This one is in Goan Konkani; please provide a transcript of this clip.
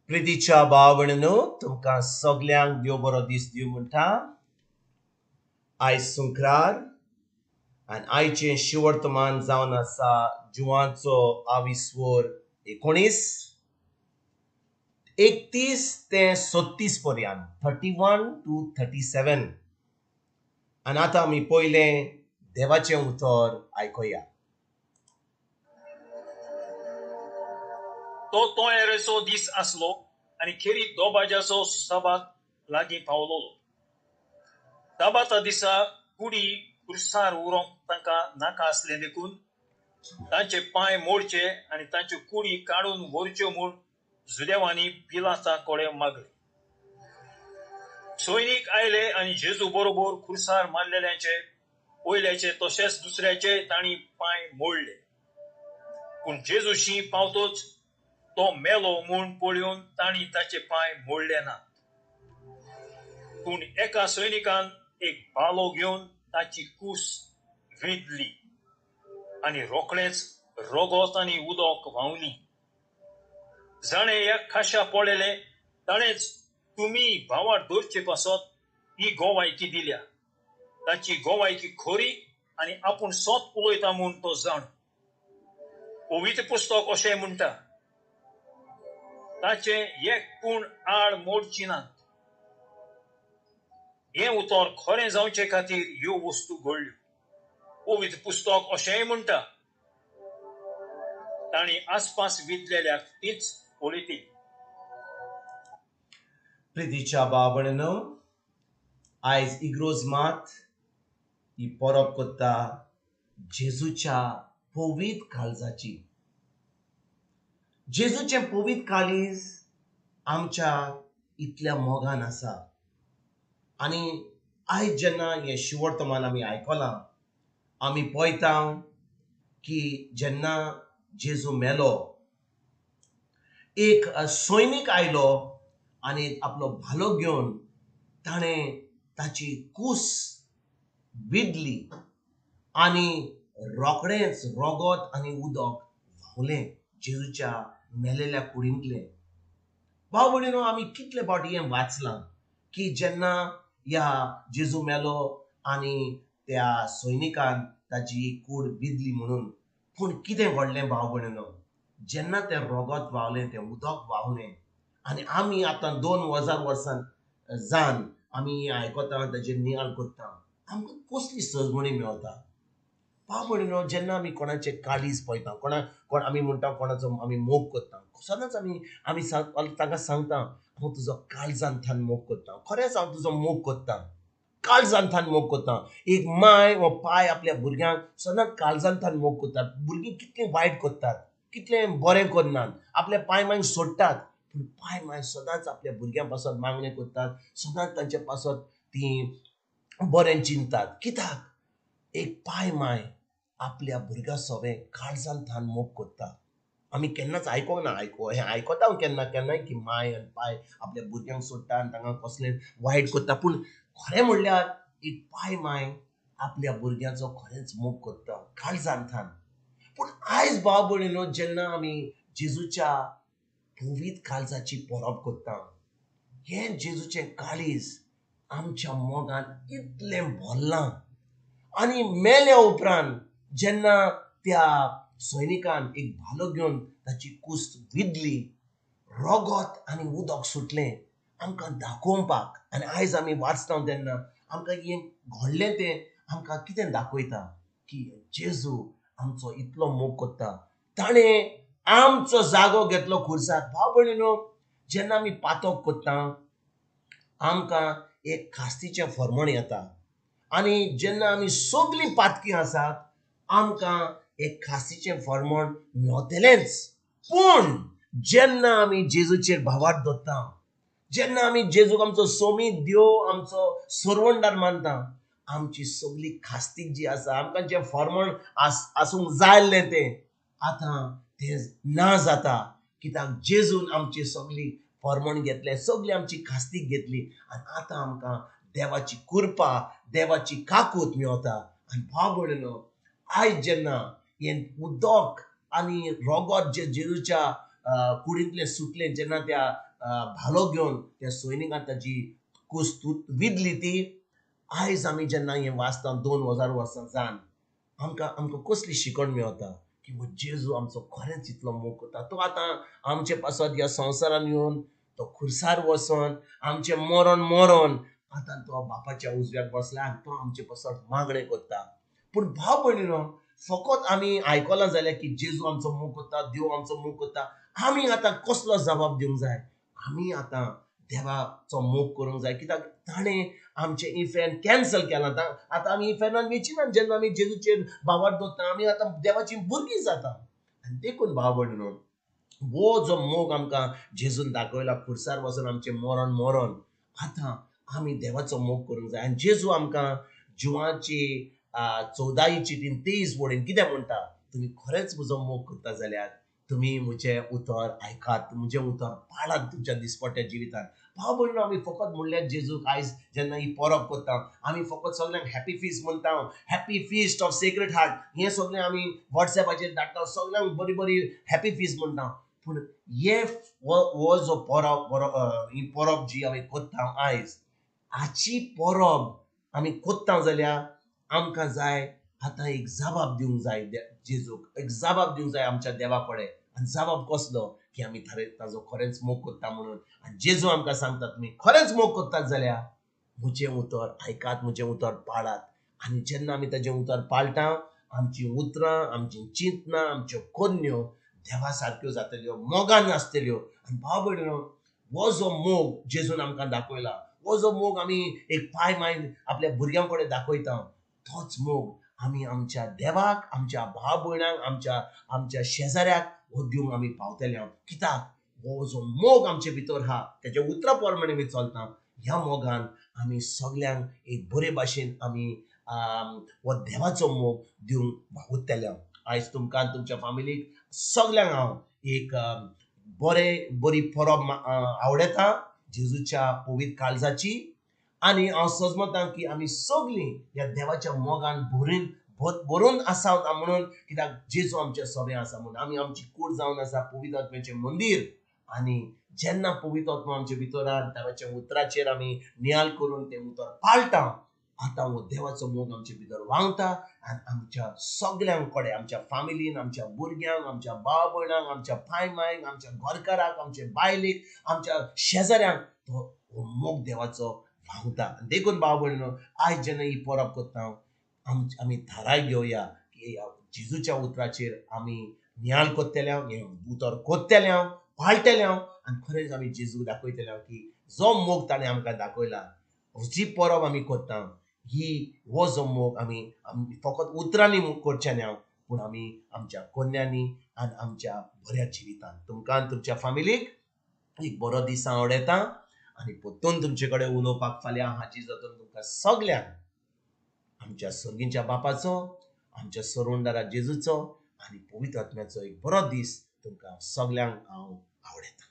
प्रितीच्या भाव भयणींनो, तुमकां सगल्यांक देव बरो दीस दिवं म्हणटा. आयज सुंक्रार आनी आयचें शिवर्तमान जावन आसा जुवांचो आविस्वर 19 31 ते 36 पर्यंत, 31 to 37. आनी आतां आमी पयलें देवाचें उतर आयकुया. तो तोयेरेचो दीस आसलो आनी खेरीत दोबाज्याचो सबात लागीं पावलोलो. साबाता दिसा कुडी खुर्सार उरोंक तांकां नाका आसलें देखून तांचे पांय मोडचे आनी तांच्यो कुडी काडून व्हरच्यो म्हूण जुदेवांनी पिलाता कडेन मागले. सैनीक आयले आनी जेजू बरोबर खुर्सार मारलेल्यांचे पयल्याचे तशेंच दुसऱ्याचे तांणी पांय मोडले. पूण जेजूशी पावतोच तो मेलो म्हूण पळोवन तांणी ताचे पांय मोडले ना. पूण एका सैनिकान एक भालो घेवन ताची कूस विंधली आनी रोखडेंच रगत आनी उदक व्हांवली. जाणें ह्या खाशा पळयलें ताणेंच तुमी भावार दवरचे पासत ही गोवायकी दिल्या. ताची गोवायकी खरी आनी आपूण सत उलयता म्हूण तो जाण. पवित्र पुस्तक अशें म्हणटा, ताचें एक पूण आड मोडची नात. हें उतर खरें जावचे खातीर ह्यो वस्तू घडल्यो. पवित्र पुस्तक अशेंय म्हणटा, तांणी आसपास वितलेल्याक तीच पळयतली. प्रितीच्या भाव भयणींनो, आयज इग्रोज मात ही परब करता जेजूच्या पवित्र काळजाची. जेजूचें पवित्र काळीज आमच्या इतल्या मोगान आसा. आनी आयज जेन्ना हें शिवर्तमान आमी आयकलां, आमी पळयता की जेन्ना जेजू मेलो, एक सैनीक आयलो आनी आपलो भालो घेवन ताणें ताची कूस विदली आनी रोखडेंच रगत आनी उदक व्हांवलें जेजूच्या मेलेल्या कुडींतलें. भाव भयणीनो, आमी कितले फावटी हें वाचलां की जेन्ना ह्या जेजू मेलो आनी त्या सैनिकान ताची कूड विदली म्हणून. पूण कितें घडलें भाव भयणीनो, जेन्ना तें रगत व्हांवलें, तें उदक व्हांवलें आनी आमी आतां 2000 वर्सां जावन आमी आयकता, ताचेर नियाळ करता, आमकां कसली सजमणी मेळटा. भाव भयणीनो, जेन्ना आमी कोणाचें काळीज पळयता, कोण आमी म्हणटा कोणाचो आमी मोग करता, सदांच आमी आमी तांकां सांगता, हांव तुजो काळजान थान मोग करता, खरेंच हांव तुजो मोग करता, काळजान थान मोग करता. एक माय वा पाय आपल्या भुरग्यांक सदांच काळजान थान मोग करतात. भुरगीं कितलें वायट करतात, कितलें बरें करनात, आपल्या पाय मांयक सोडटात, पूण पाय माय सदांच आपल्या भुरग्यां पासत मागणें करतात, सदांच तांचे पासत तीं बरें चिंततात. कित्याक? एक पाय माय आपल्या भुरग्या सोबें काळजान थान मोग करता. आमी केन्नाच आयकोंक ना, हें आयकता हांव केन्ना केन्नाय की माय आनी पाय आपल्या भुरग्यांक सोडटा आनी तांकां कसलें वायट करता. पूण खरें म्हणल्यार एक पाय माय आपल्या भुरग्यांचो खरेंच मोग करता काळजान थान. पूण आयज भाव भयणीनो, जेन्ना आमी जेजूच्या पवित्र काळजाची परब करता, हें जेजूचें काळीज आमच्या मोगान इतलें भरलां. आनी मेल्या उपरांत जेन्ना त्या सैनिकान एक भालो घेवन ताची कूस विदली, रगत आनी उदक सुटलें आमकां दाखोवपाक. आनी आयज आमी वाचता तेन्ना आमकां हें घडलें तें आमकां कितें दाखयता की जेजू आमचो इतलो मोग करता, ताणें आमचो जागो घेतलो खुर्सार. भाव भयणीनो, जेन्ना आमी पातक करता आमकां एक खास्तीचें फर्मण येता आनी जेन्ना आमी सगलीं पातकी आसात आमकां एक खासीचें फर्मण मेवतलेंच. पूण जेन्ना आमी जेजूचेर भावार्थ दवरता, जेन्ना आमी जेजूक आमचो सोमीत देव, आमचो सरवणदार मानता, आमची सगली खास्तीक जी आसा, आमकां जें फर्मण आसूंक जाय आसलें तें आतां तें ना जाता. कित्याक? जेजून आमची सगली फर्मण घेतलें, सगली आमची खास्तीक घेतली आनी आतां आमकां देवाची कृपा, देवाची काकूत मेवता. आनी भाव भयणीनो, आयज जेन्ना हें उदक आनी रगत जे जेजूच्या कुडींतलें सुटलें, जेन्ना त्या भालो घेवन त्या सैनिकान ताजी कूस विदली ती. आयज आमी जेन्ना हें वाचता 2000 वर्सां जावन आमकां आमकां कसली शिकवण मेळता की हो जेजू आमचो खरेंच इतलो मोग करता. तो आतां आमचे पासत ह्या संवसारान येवन तो खुर्सार वचोन आमचें मरण मरोन आतां तो बापाच्या उजव्याक बसला आनी तो आमचे पासत मागणें करता. पूण भाव भयणीनो, फकत आमी आयकलां जाल्यार की जेजू आमचो मोग करता, देव आमचो मोग करता, आमी आतां कसलो जबाब दिवंक जाय? आमी आतां देवाचो मोग करूंक जाय, कित्याक ताणें आमचें इफेर्न कॅन्सल केलां. आतां आमी इफेर्नान वेचिना. जेन्ना आमी जेजूचेर भावार्थ दवरता आमी आतां देवाची भुरगीं जाता. आनी देखून भाव भयणीनो, हो जो मोग आमकां जेजून दाखयला खुर्सार वचून आमचें मरण मरोन, आतां आमी देवाचो मोग करूंक जाय. आनी जेजू आमकां जिवाची 14:23 वडीन कितें म्हणटा, तुमी खरेंच म्हजो मोग करता जाल्यार तुमी म्हजें उतर आयकात, म्हजें उतर पाळात तुमच्या दिसपट्ट्या जिवितान. भाव भयणीनो, आमी फकत म्हणल्यार जेजूक आयज जेन्ना ही परब करता आमी फकत सगल्यांक हॅपी फिस्ट म्हणटा, happy feast of sacred heart, हें सगळें आमी वॉट्सएपाचेर धाडटा, सगल्यांक बरी बरी हॅपी फिस्ट म्हणटा. पूण हे हो जो परब ही परब जी आमी करता आयज, हाची परब आमी करता जाल्यार आमकां जाय आतां एक जबाब दिवंक जाय जेजूक, एक जबाब दिवंक जाय आमच्या देवा कडेन. आनी जबाब कसलो की आमी ताजो खरेंच मोग करता म्हणून. आनी जेजू आमकां सांगता, तुमी खरेंच मोग करतात जाल्यार म्हजें उतर आयकात, म्हजें उतर पाळात. आनी जेन्ना आमी ताजें उतर पाळटा, आमचीं उतरां, आमचीं चिंतनां, आमच्यो करण्यो देवा सारक्यो जातल्यो, मोगान आसतल्यो. आनी भाव भयणीनो, हो जो मोग जेजून आमकां दाखयला, हो जो मोग आमी एक पाय मायन आपल्या भुरग्यां कडेन दाखयता, तोच मोग आमी आमच्या देवाक, आमच्या भाव भयणांक, आमच्या आमच्या शेजाऱ्याक हो दिवंक आमी पावतले. कित्याक हो जो मोग आमचे भितर आहा तेज्या उतरा प्रमाणे आमी चलता. ह्या मोगान आमी सगल्यांक एक बरे भाशेन आमी हो देवाचो मोग दिवंक वावुरतले. आयज तुमकां तुमच्या फामिलीक सगल्यांक हांव एक बरे बरी परब आवडटा जेजूच्या पवित्र काळजाची. आनी हांव सजमतां की आमी सगळीं ह्या देवाच्या मोगान भरून भरून आसा म्हणून, कित्याक जेजू आमच्या सगळें आसा म्हणून आमी आमची कूड जावन आसा पवित्र आत्म्याचें मंदीर. आनी जेन्ना पवित्र आत्मा आमचे भितर आहा, देवाच्या उतराचेर आमी नियाळ करून तें उतर पाळटा, आतां हो देवाचो मोग आमचे भितर व्हांवता आनी आमच्या सगल्यां कडेन, आमच्या फामिलीन, आमच्या भुरग्यांक, आमच्या भाव भयणांक, आमच्या पाय मायक, आमच्या घरकाराक, आमच्या बायलेक, आमच्या शेजाऱ्यांक तो हो मोग देवाचो व्हांवता. देखून भाव भयणीनो, आयज जेन्ना ही परब करता आमी थाराय घेवया की जेजूच्या उतराचेर आमी नियाळ करतले, हें उतर करतले, पाळटले आनी खरेंच आमी जेजूक दाखयतले की जो मोग ताणें आमकां दाखयला, जी परब आमी करता ही हो जो मोग आमी आमी फकत उतरांनी करचे न्हय, पूण आमी आमच्या कोन्यांनी आनी आमच्या बऱ्या जिवितान. तुमकां आनी तुमच्या फामिलीक एक बरो दीस हांव आवडयता आनी परतून तुमचे कडेन उलोवपाक फाल्यां हाजीर जातलो. तुमकां सगल्यांक आमच्या सर्गींच्या बापाचो, आमच्या सरुंदारा जेजूचो आनी पवित्र आत्म्याचो एक बरो दीस तुमकां सगल्यांक हांव आवडयता.